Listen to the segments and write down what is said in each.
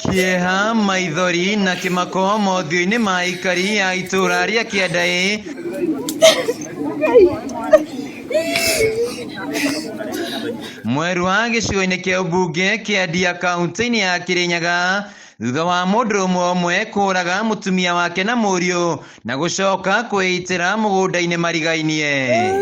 Kĩeha, maithori na kĩmako mothiũ-inĩ ma aikari a itũra rĩa Kĩandaĩ Mwerwa gĩcigo-inĩ kĩa ũmbunge kĩa Ndia kaunti-inĩ ya Kĩrĩnyaga thutha wa mũndũrũme ũmwe kũraga mũtumia wake na mũriũ na gũcoka kwĩitĩra mũgũnda-inĩ marigainie.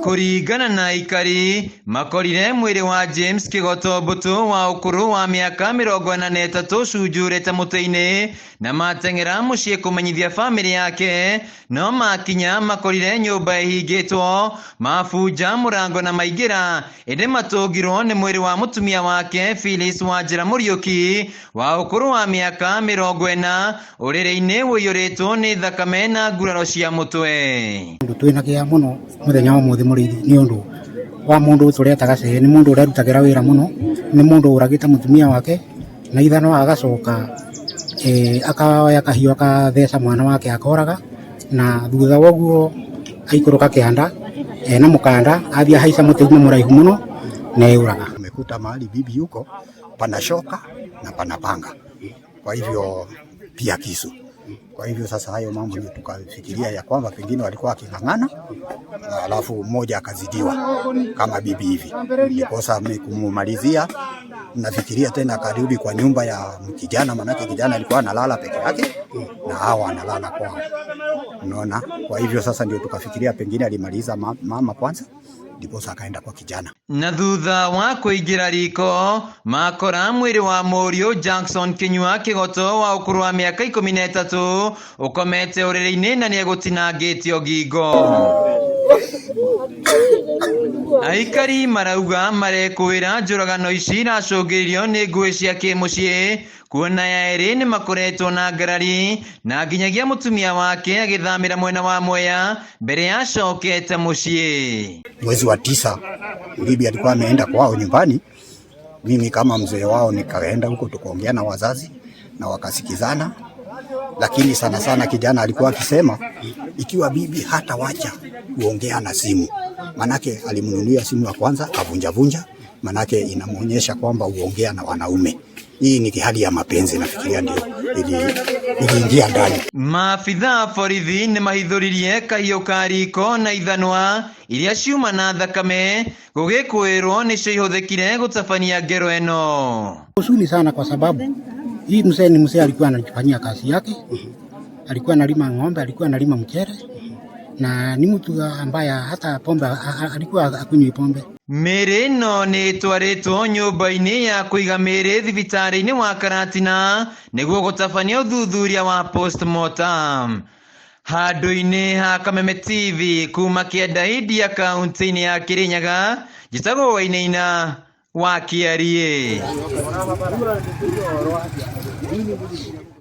Kũringana na aikari, makorire mwĩrĩ wa James Kĩgoto Mbũtũ wa ũkũrũ wa mĩaka 43 ũcunjurĩte mũtĩ-inĩ na mateng'era mũciĩ kũmenyithia bamĩrĩ yake, no makinya makorire nyũmba ĩhingĩtwo, mabunja mũrango na maingĩra, ĩndĩ matũngirwo nĩ mwĩrĩ wa mũtumia wake Phyllis Wanjĩra Mũriũki wa ũkũrũ wa mĩaka 40 ũrĩrĩ-inĩ ũiyũrĩtwo nĩ thakame na nguraro cia mũtwe. Ũndũ twĩna kĩeha mũno mũthenya wa ũmũthĩ mũrĩithi nĩ ũndũ wa mũndũ tũretaga cee, nĩ mũndũ ũrerutagĩra wĩra mũno, nĩ mũndũ ũragĩte mũtumia wake na ithanwa agacoka akoya kahiũ akatheca mwana wake akoraga, na thutha wa ũguo aikũrũka kĩanda ena mũkanda athiĩ ahaica mũtĩ uma mũraihu mũno na eyũraga. Amekuta mahali bibi yuko pana shoka na pana panga, kwa hivyo pia kisu. Kwa hivyo sasa hayo mambo ndio tukafikiria ya kwamba pengine walikuwa waking'ang'ana, alafu mmoja akazidiwa kama bibi hivi, ndiposa kumumalizia. Nafikiria tena akarudi kwa nyumba ya kijana, manake kijana alikuwa analala peke yake na hawa analala kwao, unaona. Kwa hivyo sasa ndio tukafikiria pengine alimaliza mama kwanza ndiposa akaenda kwa kijana. Na thutha wa kũingĩra riko makora mwĩrĩ wa mũriũ Jackson Kinyua Kĩgoto wa ũkũrũ wa mĩaka 13 ũkomete ũrĩrĩ-inĩ na nĩegũtinangĩtio ngingo. Aikari marauga marekũĩra njũragano ici iracũngĩrĩrio nĩ ngũĩ cia kĩmũciĩ kuona ya erĩ nĩmakoretwo na ngarari na nginyagia mũtumia wake agĩthamĩra mwena wa Mwea mbere acokete mũciĩ. Mwezi wa 9 bibi alikuwa ameenda kwao nyumbani. Mimi kama mzee wao nikaenda huko tukaongea na wazazi na wakasikizana, lakini sana sana kijana alikuwa akisema ikiwa bibi hata wacha kuongea na simu, manake alimnunulia simu ya kwanza kavunja vunja, manake inamuonyesha kwamba uongea na wanaume. Hii ni hali ya mapenzi, nafikiria ndio iliingia ndani. Maabithaa borithi nĩmahithũririe kahiũ ka riko na ithanwa iria ciuma na thakame gũgĩkwĩrwo nĩcio ihũthĩkire gũtabania ngero ĩno. Huzuni sana kwa sababu hii mzee ni mzee alikuwa anajifanyia kazi yake, alikuwa analima ng'ombe, alikuwa analima mchere na ni mtu ambaye hata pombe alikuwa akunywi pombe. Mĩĩrĩ ĩno nĩ ĩtwarĩtwo nyũmba-inĩ ya kũiga mĩĩrĩ thibitarĩ-inĩ wa Karatina nĩguo gũtabania ũthuthuria wa postmortem. Handũ-inĩ ha Kameme TV kuma Kĩanda India kaunti-inĩ ya Kĩrĩnyaga, njĩtagwo Wainaina wa Kĩariĩ.